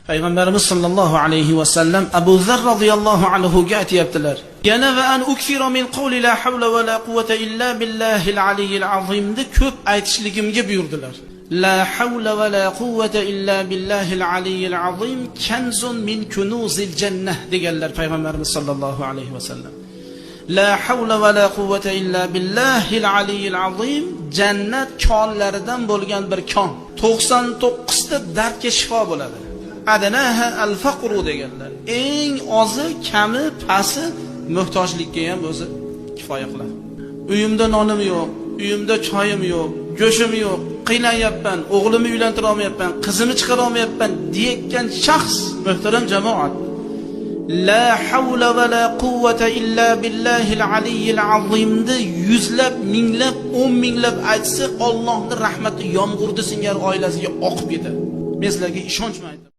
Payg'ambarimiz sollallohu alayhi va sallam Abu Zarr radhiyallohu anhu ga aytayaptilar. Yana va an ukfira min qawli la havla va la quvvata illa billahil aliyyil azimni ko'p aytishligimga buyurdilar. La havla va la quvvata illa billahil aliyyil azim kanzun min kunuzil jannah deganlar payg'ambarimiz sollallohu alayhi va sallam. La havla va la quvvata illa billahil aliyyil azim jannat konlaridan bo'lgan bir kon. 99 ta dardga shifo bo'ladi. Adnaha al-faqru deganlar. Eng ozi, kami, pasi muhtojlikka ham o'zi kifoya qiladi. Uyimda nonim yo'q, uyimda choyim yo'q, go'shim yo'q, qiynayapman, o'g'limni uylantira olmayapman, qizimni chiqara olmayapman deyotgan shaxs, muhtaram jamoat, La havla va la quvvata illa billahil aliyyil azimni yuzlab, minglab, 10 minglab aytsa, Allohning rahmati yomg'irdi singari oilasiga oqib ketadi. Men sizlarga ishonchman aytaman.